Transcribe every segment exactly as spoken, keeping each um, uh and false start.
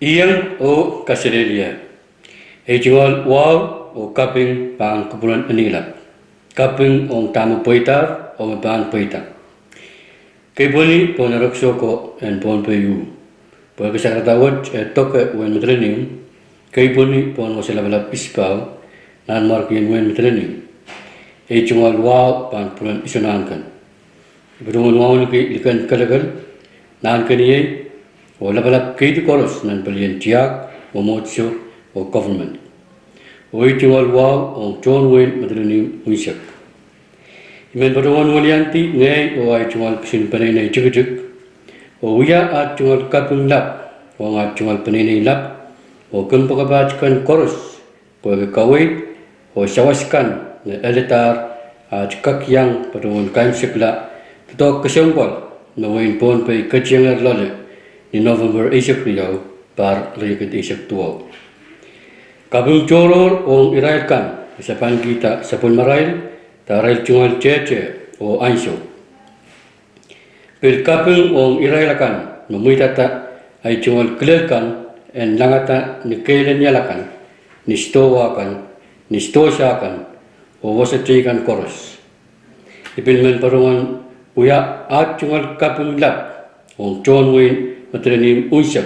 Ieng oh kaselehlie. Ei tungoal wahu oh kaping pahn kupwuren Enihlap. Kaping ong dahme pweidahr oh me pahn pweida. Keipweni pohn erekiso ko en Pohnpei uh. Pwehki sakarada wet eh doke wehin Madolenihmw, keipweni pohn wasa lapalap Isipau, Nanmwarkien wehin Madolenihmw. Ei tungoal wahu pahn kupwuren Iso Nahnken. I patohwan wauneki liken kelekel, nahnkeniei, oh lapalap keidi koaros nan pelien tiahk, mwomwohdiso, oh government. Oh ei tungoal wahu ong tohn wehin Madolenihmw unsek. I men patohwan weliandi ngehi oh ahi tungoal kisin peneinei tikitik, oh wia aht tungoal kaping lap ong aht tungoal peneinei lap, oh kompoakepaht kan koaros, pwehki kaweid oh sawas kan me elder aht kak iang patohwan kaimwisekla doadoahk kesempwal me wehin Pohnpei ketiengehr loale ni November eisek riau, pahr riekid eisek duwau. Kaping tohrohr ong irail kan me sapankihda sapwellimarail, de arail tungoal tehte oh ansou. Pil kaping ong irail akan me mweidada ahi tungoal kilel kan en langada ni kehl en ial akan, ni sidohwa kan, ni sidohsa kan, oh wasa teikan koaros. I pil men patohwan wia aht tungoal kaping lap ong tohn wehin Madolenihmw unsek,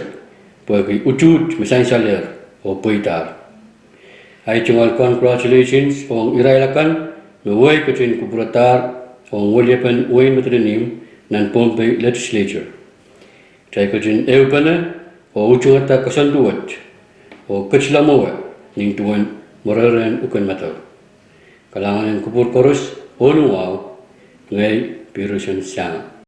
pwehki utuht me sansalehr oh pweidahr. Ahi tungoal congratulations ong irail akan me wehi ketin kupwuradahr ong weliepen wehin Madolenihmw nan Pohnpei Legislature. Kitail ketin ehupene oh utungada koasoandi wet oh ketila mwowe nin duwen mwerehre en ukenmadau. Kalahngan en kupwur koaros oh ni wahu, ngehi Pirosen Sahngam.